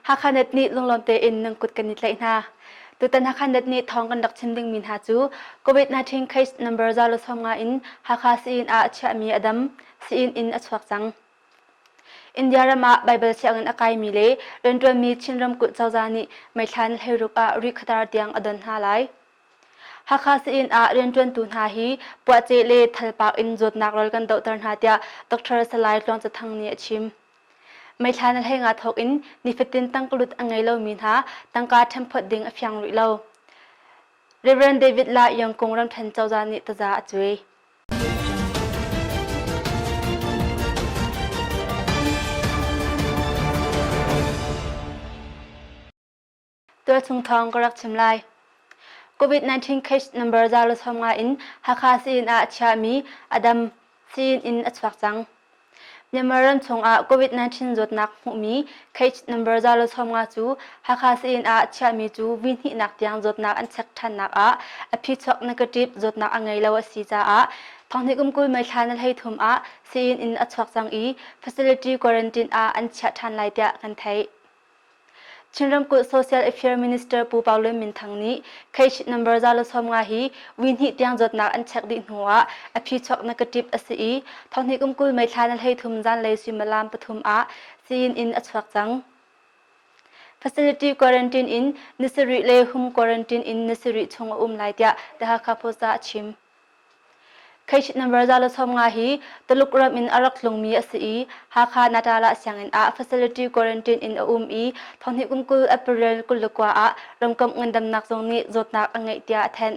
Hakha Net nih lunglawm tein nan kut kan i tlaih hna. Tutan Hakha Net nih thawng kan rak chim dingmi hna cu COVID-19 case number 150 in Hakha sii-inn ah chiahmi a dam, sii-inn in a chuak cang. India ram ah Baibal sianginn a kaimi le rianṭuanmi Chin ramkulh cozah nih May thla ni 16 ah Rihkhatar tiang a don hna lai. Hakha sii-inn ah rianṭuantu hna hi puahceh le thalpak in zawtnak ral kan dohter hna tiah Dr. Salai Tluang Ca Thang nih a chim. May thla ni 15 thawk in nifatin tangkalut a ngei lomi hna tangka ṭhenphawt ding a fiang rih lo. Rev. David La Iangkung ramṭhen cozah nih taza a cuai. Tualchung thawng ka rak chim lai. COVID-19 case number 150 in Hakha sii-inn ah a chiahmi a dam sii-inn in a chuak cang. Myanmar ram chungah COVID-19 zawtnak hmuhmi case number 150 cu Hakha sii-inn ah chiahmi cu vi hnihnak tiang zawtnak an check ṭhannak ah a phichuak negative zawtnak a ngei lo a si caah thonghnih kum 20 May thla ni 13 ah sii-inn in a chuak cang i facility quarantine ah an chiah ṭhan lai tiah kan theih. Chin ramkulh Social Affairs Minister Pu Pau Lun Min Thang nih case number 150 hi vui hnih tiang zawtnak an check dih hnu ah a phichuak negative a si i thonghnih kum 20 May thla ni 13 zanlei suimilam pathum ah sii-inn in a chuak cang. Facility quarantine in ni sarih le home quarantine in ni sarih chung a um lai tiah The Hakha Post ah a chim. Case number 150 hi Tuluk ram in a rak tlungmi a si i Hakha Natala sianginn ah facility quarantine in a um i thonghnih kum 20 April 29 ah ramkomh ngandamnak zung nih zawtnak a ngeih tiah a thanh.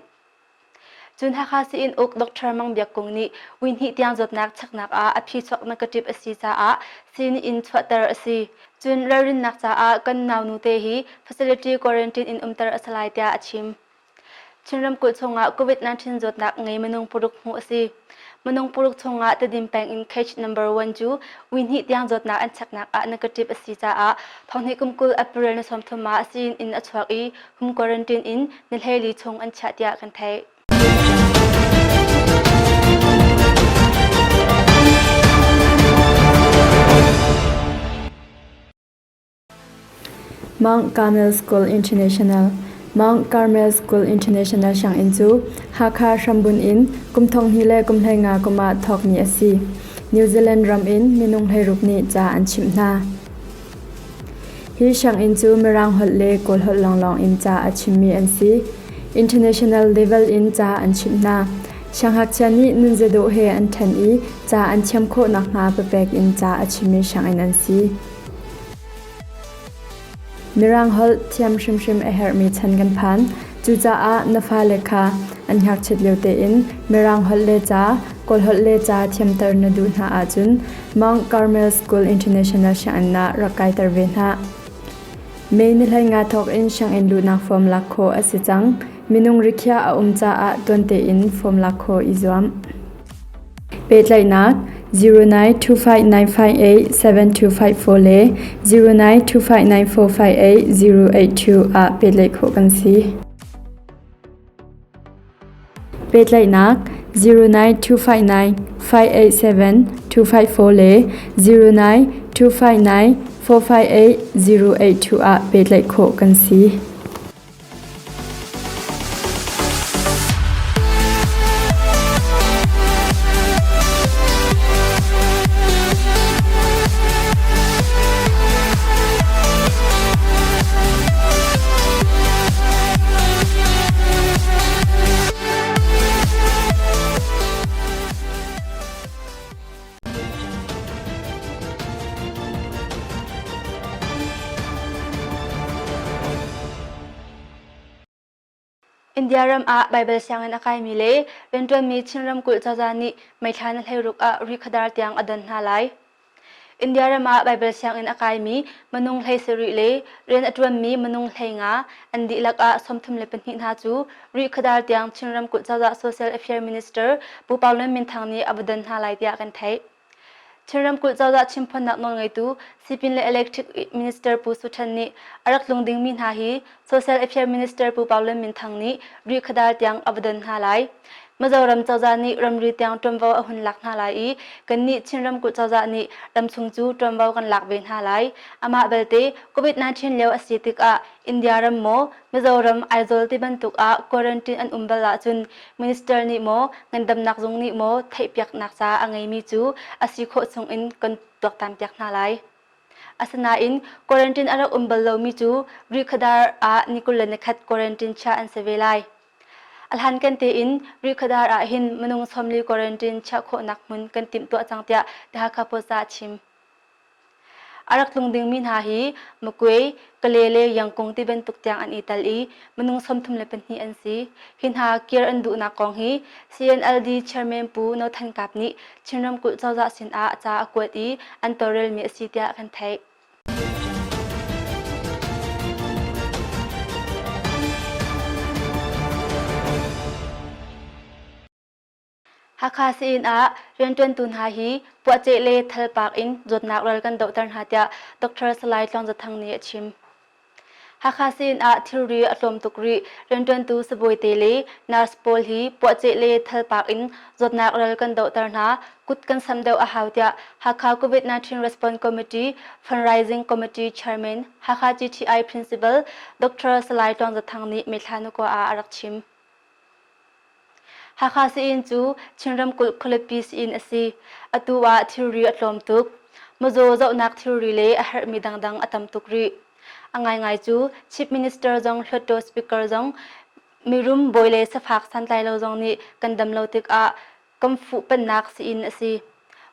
Cun Hakha sii-inn uk Dr. Mang Biak Kung nih vui hnih tiang zawtnak cheknak ah a phichuak negative a si caah sii in chuahter a si. Cun ralrinnak caah kan naunu te hi facility quarantine in umter a si lai tiah a chim. Chin ramkulh chungah COVID-19 zawtnak ngei minung paruk hmuh a si. Minung paruk chungah Tedim peng in case number 1 cu ui hnih tiang zawtnak an cheknak ah negative a si caah thonghnih kum 20 April ni 30 ah sii in a chuak i home quarantine in ni 14 chung an chiah tiah kan theih. Mount Carmel School International Mount Carmel School International sianginn cu Hakha hrambunh in kum 2000 le kum 15 kum ah thawkmi a si. New Zealand ram in minung 16 nih ca an chimh hna. Hi sianginn cu Mirang holh le Kawl holh lawnglawng in ca a chimmi an si. International level in ca an chimh hna. Siangngakchia nih nunzia dawh he an ṭhen i ca an thiam khawh nakhnga papek in ca a chimmi sianginn an si. Mirang holh thiam hrimhrim a herhmi chan kan phan. Cucaah na fale kha an ngakchiat lio tein Mirang holh le ca, Kawl holh le ca thiamter na duh hna ahcun Mount Carmel School International sianginn ah rak kaiter ve hna. May ni 15 thawk in sianginn luhnak form lak khawh a si cang. Minung rikhiah a um caah tuan tein form lak khawh i zuam. Pehtlaihnak 09259587 7254 le 09259458 082 ah pehtlaih khawh kan si. Pehtlaihnak 0925 587 254 le 0925 458 082 ah pehtlaih khawh kan si. India ram ah Baibal sianginn a kaimi le rianṭuanmi Chin ramkulh cozah nih May thla ni 16 ah Rihkhawdar tiang a don hna lai. India ram ah Baibal sianginn a kaimi minung 17 le rian a ṭuanmi minung 15 an dihlak ah 34 hna cu Rihkhawdar tiang Chin ramkulh cozah Social Affairs Minister Pu Pau Lun Min Thang nih a va don hna lai tiah kan theih. Chin ramkulh cozah chimphawnnak nawlngeitu Sipin le Electric Minister Pu Su Than nih a rak tlung dingmi hna hi Social Affairs Minister Pu Pau Lun Min Thang nih Rihkhadar tiang a va don hna lai. Mizoram cozah nih ramri tiang ṭuanvo a hun lak hna lai i kannih Chin ramkulh cozah nih ramchung cu ṭuanvo kan lak ve hna lai. Amah belte COVID-19 lio a si tikah India ram maw, Mizoram, Aizawl ti bantuk ah quarantine an um bal ahcun minister nih maw, ngandamnak zung nih maw theihpiaknak ca a ngeimi cu a si khawh chung in kan tuaktanpiak hna lai. Asinain quarantine a rak um bal lomi cu Rihkhadar ah ni 21 quarantine chiah an si ve lai. A hlankan tein Rihkhadar ah hin minung 40 quarantine chiah khawhnak hmun kan timhtuah cang tiah The Hakha Post ah a chim. A rak tlung dingmi hna hi Makwe, Kale le Yangkung ti bantuk tiang an i tel i minung 34 an si. Hi hna kir an duhnak kong hi CNLD chairman Pu No Than Kap nih Chin ramkulh cozah sinah ca a kuat i an tawlrelmi a si tiah kan theih. Hakha sii-inn ah rianṭuantu hna hi puahceh le thalpak in zawtnak ral kan dohter hna tiah Dr. Salai Tluang Za Thang nih a chim. Hakha sii-inn ah thilri a tlawm tuk rih. Rianṭuantu sibawite le nurse pawl hi puahceh le thalpak in zawtnak ral kan dohter hna, kut kan sam deuh a hau tiah Hakha COVID-19 Response Committee Fundraising Committee Chairman Hakha GTI Principal Dr. Salai Tluang Za Thang nih Mithla Nukua ah a rak chim. Hakha sii-inn cu Chin ramkulh khualipi sii-inn a si. Atu ah thilri a tlawm tuk. Mizaw zohnak thilri le a herhmi dangdang a tam tuk rih. A ngaingai cu Chief Minister zong Hluttaw Speaker zong mirum bawi le safak santlai lo zong nih kan dam lo tikah kan fuhpanhnak sii-inn a si.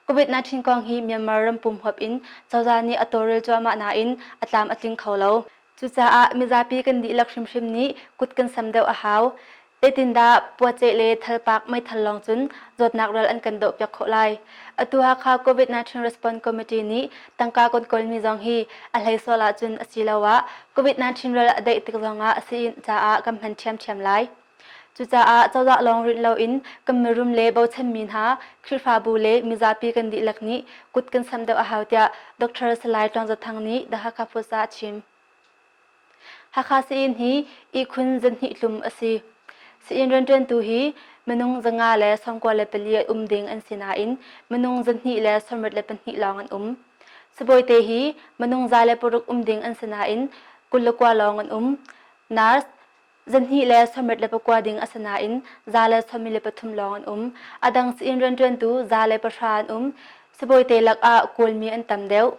COVID-19 kong hi Myanmar rampum huap in cozah nih a tawlrel cuahmah nain a tlam a tling kho lo. Cucaah mizapi kan dihlak hrimhrim nih kut kan sam deuh a hau. Zeitindah puaceh le thalpak meithal lawng cun zawtnak ral an kan dohpiak khawh lai? Atu Hakha COVID-19 Response Committee nih tangka kan kawlmi zong hi a hlei sual ahcun asiloah COVID-19 ral a daih tik zongah a sii caah kan hman ṭhiamṭhiam lai. Cucaah cozah lawng rinh loin kan mirum le bochanmi hna Khrihfabu le mizapi kan dihlak nih kut kan sam deuh a hau tiah Dr. Salai Tluang Za Thang nih The Hakha Post ah a chim. Hakha sii-inn hi ihkhun zanhnih tlum a si. Sii-inn rianṭuantu hi minung 194 um ding an si nain minung 262 lawng an um. Sibawite hi minung 106 um ding an si nain 29 lawng an um. Nurse 229 ding a si nain 173 lawng an um. A dang sii-inn rianṭuantu 110 an um. Sibawite lakah Kawlmi an tam deuh.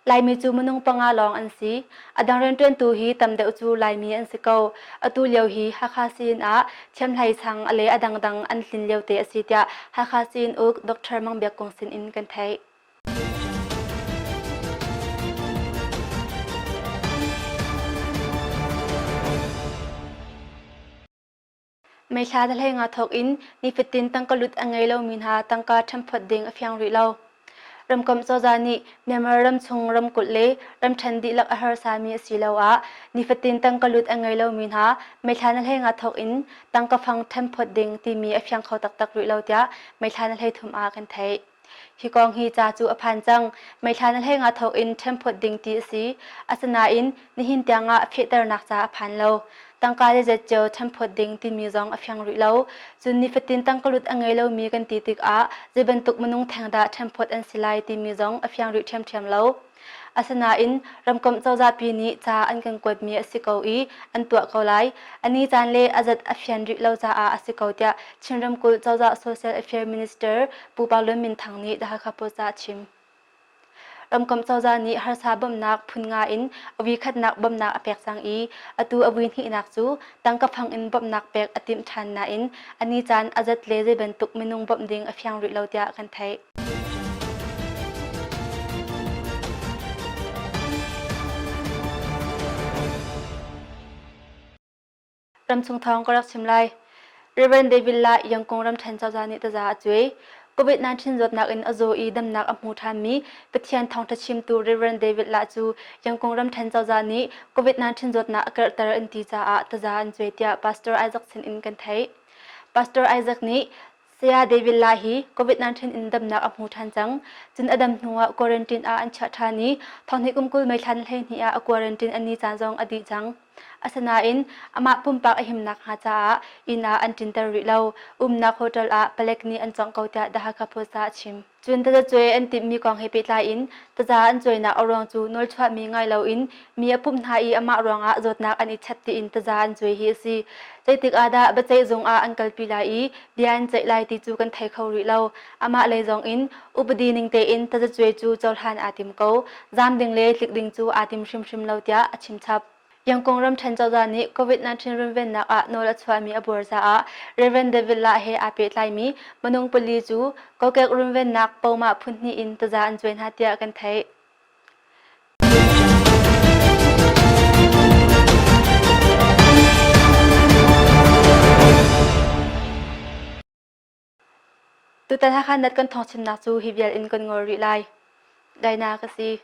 Laimi cu minung panga lawng an si. A dang rianṭuantu hi tam deuh cu Laimi an si ko. Atu lio hi Hakha sii-inn ah thiamhlei sang le a dangdang an tlin liote a si tiah Hakha sii-inn uk Dr. Mang Biak Kung sin in kan theih. Meithla hlei thawk in nifatin tangka lut a ngei lomi hna tangka ṭhenphawt ding a fiang rih lo. Ramkomh cozah nih Myanmar ramchung ramkulh le ramṭhen dihlak a harsami asiloah nifatin tangka lut a ngei lomi hna meithla hlei nga thawk in tangka fang ṭhenphawt ding timi a fiang kho taktak rih lo tiah meithla 13 ah kan theih. Hi kong hi ca cu a phan cang. Meithla na hlei nga thawk in ṭhenphawt ding ti a si. Asinain nihin tiangah fehternak ca a phan lo. Tangka le zetcio ṭhenphawt ding timi zong a fiang rih lo. Cun nifatin tangkalut a ngei lomi kan ti tikah zei bantuk minung theng dah ṭhenphawt an si lai timi zong a fiang rih ṭhiamṭhiam lo. Asinain ramkomh cozahpi nih ca an kan kuatmi a si ko i an tuah ko lai. A ni caan le a zat a fian rih lo caah a si ko tiah Chin ramkulh cozah Social Affairs Minister Pu Pau Lun Min Thang nih The Hakha Post ah a chim. Ramkomh cozah nih harsa bawmhnak phun nga in a vui khatnak bawmhnak a pek cang i atu a vui hnihnak cu tangka fang in bawmhnak pek a timh ṭhan nain a ni caan a zat le zei bantuk minung bawmh ding a fiang rih lo tiah kan theih. Ramchung thawng ka rak chim lai. Reverend David Lai Yangkung ramṭhen cozah nih taza a cuai. COVID-19 zawtnak in a zaw i damnak a hmu ṭhanmi Pathian thawngṭha chimtu Reverend David Lah cu Yangkung ramṭhen cozah nih COVID-19 zawtnak a karhter an ti caah taza an cuai tiah Pastor Isaac sin in kan theih. Pastor Isaac nih Saya David Lai hi COVID-19 in damnak a hmu ṭhan cang. Cun a dam hnuah quarantine ah an chiah ṭhan i thonghnih kum 20 May thla 12 ah a quarantine a ni caan zong a dih cang. Asinain amah pumpak a himnak hnga caah inn ah an ṭinter rih lo. Umnak hotel ah palek nih an cawngh ko tiah The Hakha Post ah a chim. Cun tazacuai an timhmi kong he pehtlai in taza an cuainak a ruang cu nawlchuahmi ngai loin mi a pumh hna i amah ruangah zawtnak an i chap tiin taza an cuai hi a si. Zeitik ah dah biaceih zung ah an kalpi lai i bia an ceih lai ti cu kan thei kho rih lo. Amah lei zong in upadi ning tein tazacuai cu cohlan aa tim ko. Zaam ding le tlik ding cu aa tim hrimhrim lo tiah a chim chap. Yangkung ramṭhen cozah nih COVID-19 runvennak ah nawl a chuahmi a buar caah Rev. David Lah he aa pehtlaimi minung pali cu kokek runvennak pomah phunhnih in taza an cuai hna tiah kan theih. Tutan Hakha Net kan thawngchimnak cu hi vial in kan ngol rih lai. Daina ka si.